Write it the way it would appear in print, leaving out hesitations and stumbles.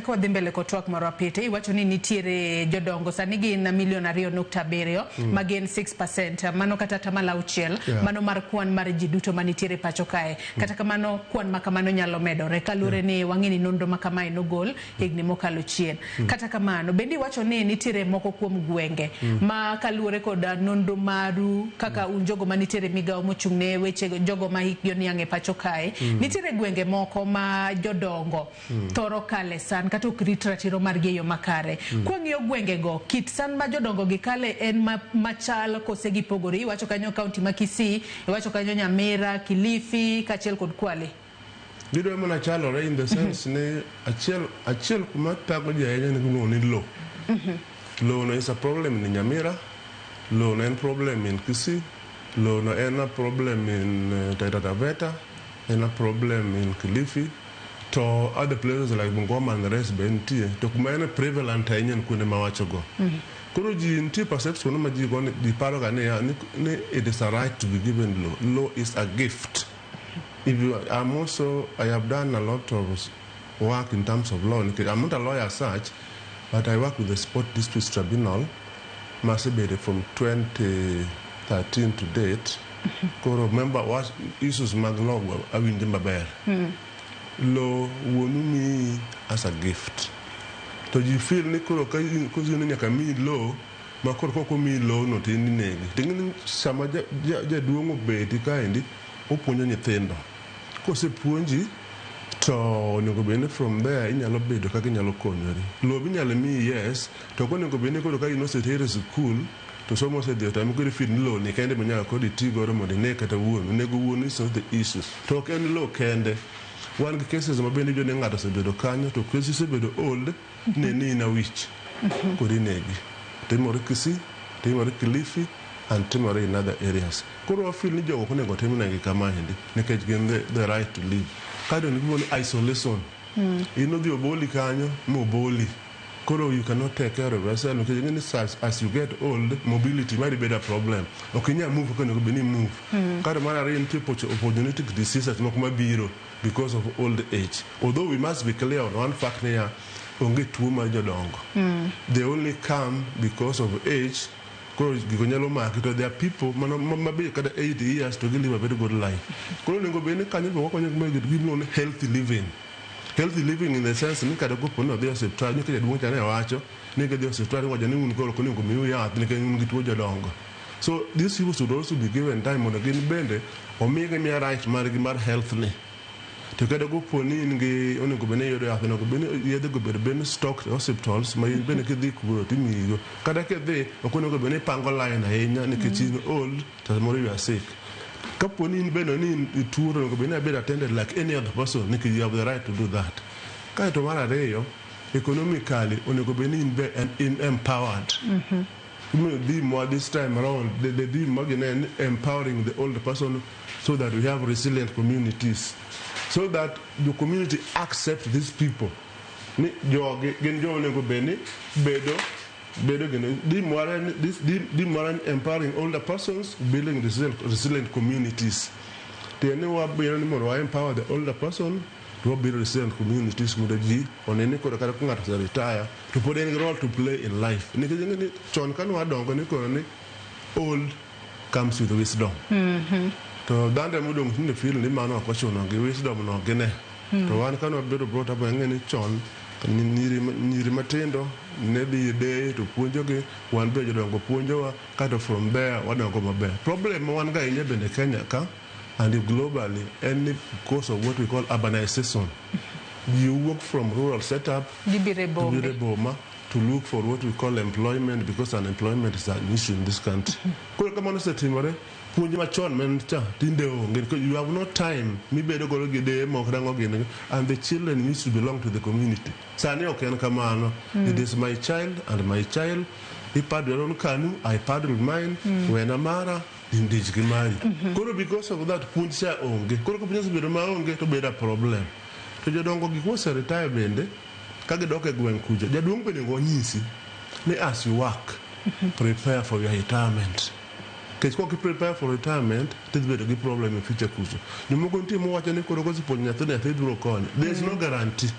Ka wadhi mbele kod twak marwa Peter, iwacho ni nitiere jodongo sani gin milion 2.7 ma gin 6%, mano kata 6%, mano mar kwan mar ji duto manitiere pacho kae. Kata kamano, kwan ma kamano nyalo medore kaluwore ni wang'e ni nonro ma kamae nogol higni mokalo chien. Kata kamano, bende iwacho ni nitiere moko kuom gwenge ma kaluwore kod nonro maru kaka un jogo manitiere migawo mochung' ne weche jogo ma hikgi oniang' e pacho kae, nitiere gwenge moko ma jodongo thoro kale san kata ok rit ratiro margi e yo makare. Kwang'iyo gwengego, kit san ma jodongo gi kale en machal kose gipogore? Iwacho kanyo kaunti ma Kisii, iwacho kanyo Nyamira, Kilifi kaachiel kod Kwale. Gidwa mana chalore in the sense ni achiel achiel kuma thago ji ahinya ni gimiluongo ni law. Law no is a problem in Nyamira, law no en problem in Kisii, law no en a problem in Taita Taveta, en a problem in Kilifi, to other places like Bungoma and the rest be nitie. To kuma en prevalent ahinya en kuonde mawachogo. Koro ji nitie perception ma ji go ni ji paro ga niya ni it is a right to be given law. Law is a gift. If you, I'm also, I have done a lot of work in terms of law. Nikech I'm not a lawyer as such, but I work with the Sport Disputes Tribunal, masebede from 2013 to date. Koro remember what issues mag law go awinjo maber. Law wuonu miyi as a gift. To ji feel ni koro ka in koso ni nyaka miyi law ma koro kok omiyi law no to in inegi. Ting'e ni sama jaduong' obeti kaendi opuonjo nyithindo. Kosepuonji to onego bed ni from there inyalo bedo kaka inyalo konyori. Lowo be inyalo miyi, yes, to ok onego bed ni koro ka in oseteri e sikul to somo osedhi otami, koro ifeel ni lowo ni kende be nyaka koro iti godo mondo ine kata wuonu. Nego wuonu is not the issue. To ok en lowo kende. Wan gi cases ma bende iyudo ni ng'ato osebedo kanyo to cases osebedo old ne ni in awich koro inegi. Timore Kisii, timore Kilifi and timore in other areas. Koro wa feel ni jogo ok onego timnegi kamaendi nikech gin the right to live. Kaeto gimiluongo ni isolation. In odhi oboli kanyo moboli. Koro you cannot take care of yourself nikech ing'e ni as you get old, mobility mari bedo a problem. Ok inyal move kaka onego bed ni move. Kaeto mar ariyo, nitie opportunistic diseases moko mabiro because of old age. Although we must be clear on one fact niya, onge tuo mar jodongo. They only come because of age. Koro gigo nyalo maki to there are people mano mabe kata 80 years to gi live a very good life. Koro onego bed ni kanyo be wakonyo gi gimiluongo ni healthy living. Healthy living in the sense ni kata kopo ni odhi e osiptal, nikech jaduong' cha ne wacho ni kidhi e osiptal iwacho ni un koro ok onego miu yath nikech un gi tuo jodongo. So these people should also be given time mondo gin bende omigi miya right margi mar health ni. To kata kopo ni in gi onego bed ni iyudo yath, onego bed ni yedhe go bed ni stocked e hospitals ma in bende kidhi kuro timiyigo. Kata kidhi ok onego bed ni ipango line ahinya nikech in old to samoro you are sick. Kapo ni in bende ni in ituo, to onego bed ni ibed attended like any other person nikech you have the right to do that. Kaeto mar ariyo, economically onego bed ni in be in empowered. Imiyo theme wa this time around, the theme magine en empowering the older person so that we have resilient communities. So that the community accept these people. Ni jogi gin joma onego bed ni bedo gini. Theme mar en this theme mar en empowering older persons, building resilient communities. Tiende ni wabiro ni mondo wa empower the older person to wa build resilient communities mondo ji one ni koro kata ka ng'ato ose retire to pod en gi role to play in life. Nikech ing'e ni chon kane wadongo nikono ni old comes with wisdom. To dhano modong' tinde feel ni mano ok ochuno gi wisdom no gine. To wan kane wabedo brought up, wang'e ni chon nyiri matindo ne dhi deye to puonjogi, wan be jodongo puonjowa, kato from there wadongo maber. Problem ma wan go ahinya bende Kenya ka and globally en ni because of what we call urbanization. Ji wuok from rural setup gibiro e to biro e bombe. Boma to look for what we call employment, because unemployment is an issue in this country. Koro kamano osetimore, puonj machon men cha tinde onge nikech you have no time mibedo godo gi deye moko nang'o gini, and the children used to belong to the community. Sani ok en kamano. It is my child and my child. I paddle your own canoe, I paddle mine, wena mara, in dich gi mari. Koro because of that puonj cha onge. Koro ka puonj osebedo maonge to bedo a problem. To jodongo gik mose retire bende ka gidok e gweng' kucha, jaduong' bende onego onyisi ni as you work, prepare for your retirement. Nikech kok i prepare for retirement, tidhi bedo gi problem e future kucho. Jomoko nitie mowacho ni koro kosepuonjo nyathi, nyathi biro konyo. There is no guarantee.